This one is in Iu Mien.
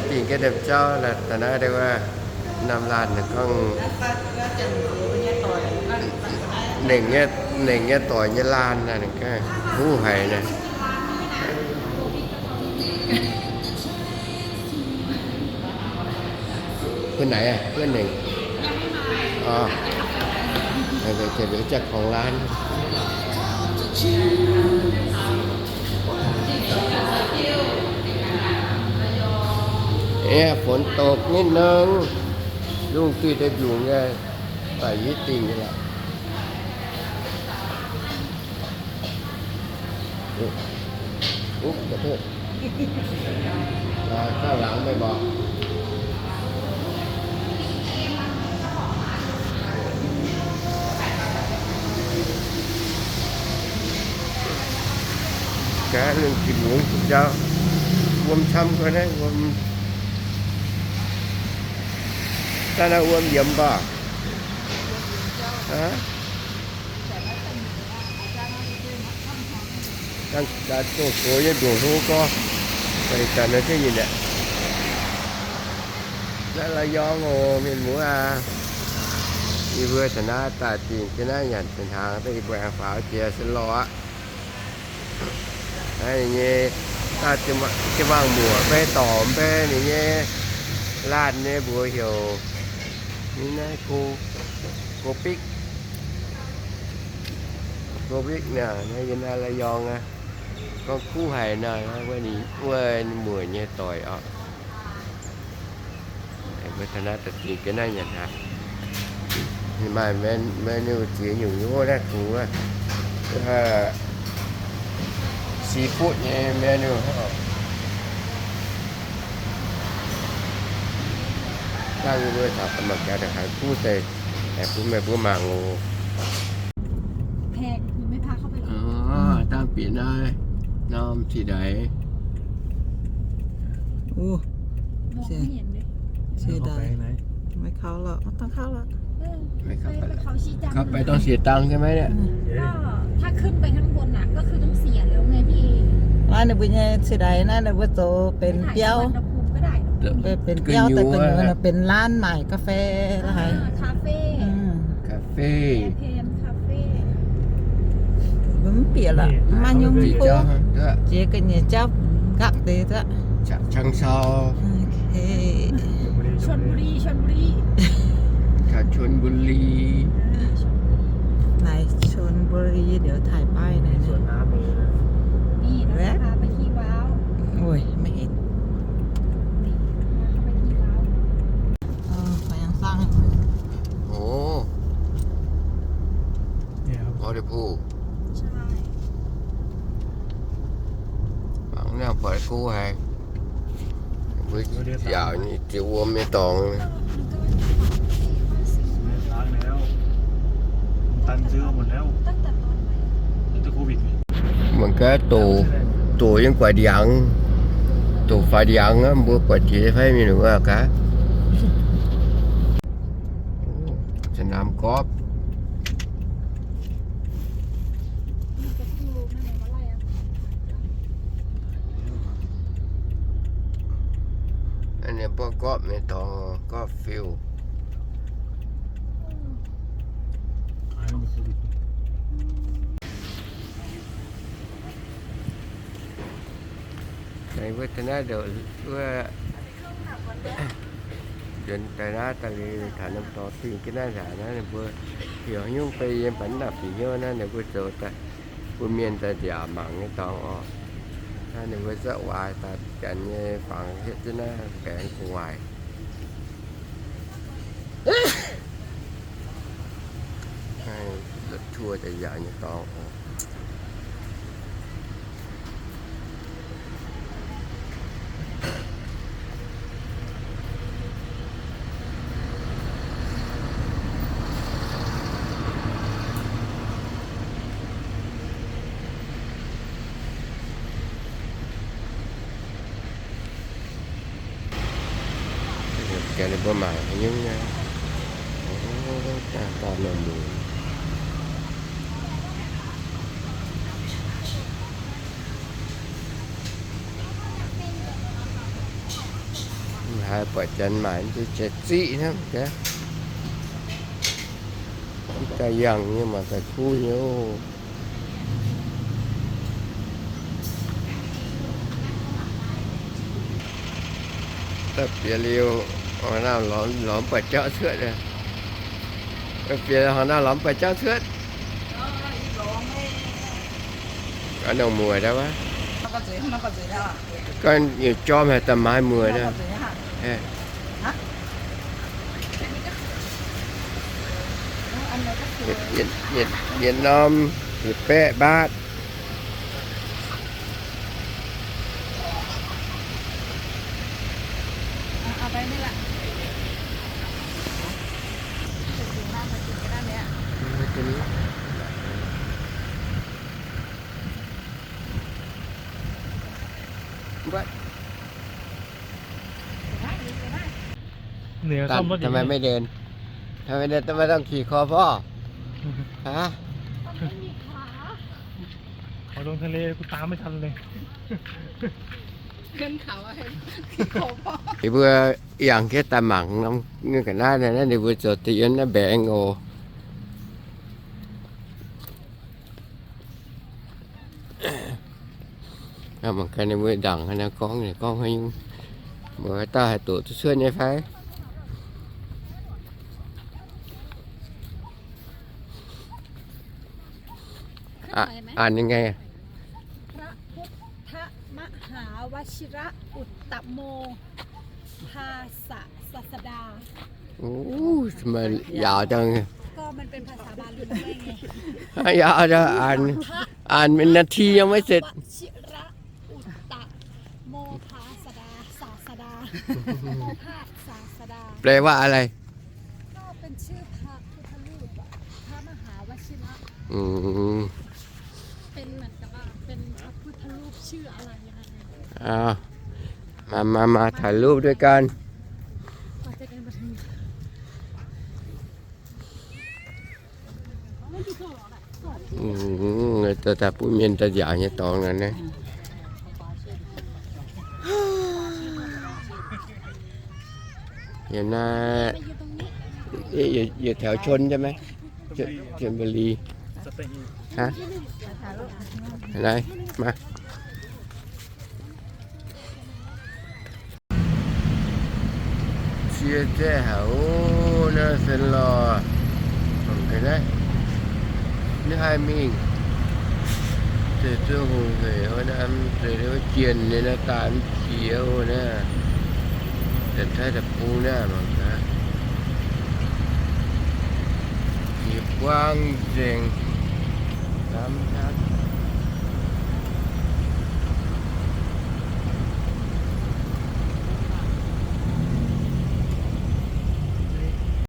Dingh ga'naaiv jauv daaih naaiv deix wuov norm laanh gorngv nengc nyei, nengc nyei doic nyei laanh naaiv, ninh gorngv huv haic naaiv. Bun naaic, bun nengc. Aa, jaa-kongx laanh. Ih, ฝนตกนิดนึง, lungh duih deix mbiungc nyei, daaih hitv dingh nyei lorqc. Ov, ข้างหลังไม่บอก. Gaax, lungh duih mbiungc jauv, wuom camv gau naaiv, wuom. Daaih naaiv wuom yiemx mv baac. Daaih dongh gox nyei mbiungc hlo gorx, zanc naaiv zengv nyei aqv. Naaiv ระยอง oc, mienh muoz aac. Yie mbuo taux naaiv daaih dingh jienv naaiv nyanc zinh hnaangx, yie mbuo aengx faaux jiex se lorqc aqv. Naaiv nyei, daaih jiu-baang muoc mbe dorc mbe ninh nyei laanh nyei mbuox heuc, ninh naaiv go, go big, go big naaiv, naaiv yiem naaiv ระยอง aqv. Gorngv kuv haic naaiv, wuov ninh, wuov ninh muoc nyei doic oc. Mbuo taux naaiv daaih dingh jienv naaiv nyanc hnaangx. Ninh maaih menu ziex nyungc nyei wuov naaiv kungx wuov, wuov seafood nyei menu. Dangh yie mbuo taux mangc gaax daaih haiz kuv deix, bun meih mbuo mangc oc. แพง Dangh bieqc naaiv norm city. มองไม่เห็นเลย เสียดาย ไม่เข้าหรอก ไม่ต้องเข้าหรอก เข้าไปต้องเสียตังค์ใช่ไหมเนี่ย ก็ถ้าขึ้นไปข้างบนน่ะ ก็คือต้องเสียแล้วไงพี่ ว่าในบุญใหญ่เสียดายนะ ในบุญโตเป็นเปรี้ยว ไปถ่ายสุวรรณภูมิก็ได้ เป็นเปรี้ยว แต่ก็อยู่นะ เป็นร้านใหม่กาแฟแล้ว อ่า คาเฟ่ อืม คาเฟ่ แพนคาเฟ่ Mv bieqc lorqc, maaih nyungc mv go. Jiex ga'nyiec jauv nqaqv deix duqv. ฉะเชิงเทรา ชลบุรี ชลบุรี ชลบุรี Naaiv ชลบุรี เดี๋ยวถ่ายป้ายหน่อยนะ นี่ เดี๋ยวจะพาไปที่ว้าว โอ้ย ไม่เห็น นี่ พาไปที่ว้าว เออ ไปยังสร้าง โอ้ เนี่ยครับ อ๋อ เดี๋ยวพูด ใช่ Mangc naaiv buatc gux haic. Mbuo yaac nyei jiex wuom nyei dorngx. ล้างแล้ว ตันซื้อหมดแล้ว ตั้งแต่ตอนไหน ตั้งแต่โควิดไง Mangc gaax doqc, doqc yiem gu'nguaaic ndiangx, doqc faaux ndiangx aqv, mbuo buatc jiex fai mingh wuov gaax. สนามกอล์ฟ Naaiv ninh mbuo golf nyei dorngx, golf field. Naaiv wuov taux naaiv ndouc wuov nzuonx daaih naaiv daaih liuz taux norm dorngx dingh jienv naaiv nzaanc naaiv ninh mbuo heuc nyungc fai yiem baac mv nangc fih hnyouv naaiv ninh mbuo zoux daaih bun mienh daaih nziaauc mangc nyei dorngx oc. Naaiv ninh mbuo zatv waaic daaih janx nyei fangx hietv jienv naaiv baengx gu'nguaaic. Naaiv la'tuov daaih nziaauc nyei dorngx oc. Gaax ninh mbuo mangc haaix nyungc nyei. Daaih daaih maaih mueic. Haih buatc janx maaic, mv zeiz ziqv hnangv gaax. Mv daaih yangh nyei, mangc daaih kuv nyei oc. Daaih bieqc liuz, horngh naamh lorz mv buatc jauv cuotv. Bieqc horngh naamh lorz mv buatc jauv cuotv. Gorngv nongc muoc daaih wuov. Gorngv yietc jorm haaix daaih maaiz muoc daaih. Yietc norm yietc baeqv mbaatv. What? เหนือซ่อมรถอยู่ ตัน ทำไมไม่เดิน ทำไมเดิน ทำไมต้องขี่คอพ่อ ฮะ ขอลงทะเล กูตามไม่ทันเลย ขึ้นเขาอะ ขี่คอพ่อ Ninh mbuo yangh jienv daaih mangc norm ga'naaiv naaiv, ninh mbuo zoux deix yiem naaiv mbaengx oc. Mangc gaax ninh mbuo ndaangc haaix nor gorngv, gorngv haaix nyungc, mbuo haaix dauh haih doqc duqv cuotv nyei fai? อ่ะ อ่านยังไงอะ พระพุทธมหาวชิระอุตตโม ภาสะ ศาสดา โอ้ ทำไมยาวจัง ก็มันเป็นภาษาบาลีด้วยไง ยาวจัง อ่าน พระ อ่านเป็นนาทียังไม่เสร็จ วชิระอุตตโม ภาสดา ศาสดา โมภาสศาสดา แปลว่าอะไร ก็เป็นชื่อพระพุทธรูปอะ พระมหาวชิระ อืม เป็นเหมือนกับว่าเป็นพระพุทธรูปชื่ออะไรยังไง อ้าว มา มา มา ถ่ายรูปด้วยกัน กว่าจะเดินมาถึง Hm, daaih butv mienh daaih nziaauc nyei dorngx naaiv. Yiem naaiv, อยู่แถวชลใช่ไหม ชลบุรี ฮะ ไหน มา Cie zaeqv haic oc, naaiv se lorh. Mangc gaax naaiv, ninh haih mingh. Zeiz zuqc hungh hec wuov naaiv, mv zeiz wuov jienh nyei naaiv, daaih mv jiex wuov naaiv. Da'caaiv da'bung naaiv mangc gaax. Jiex buangv nzengc. Lamh hnangv.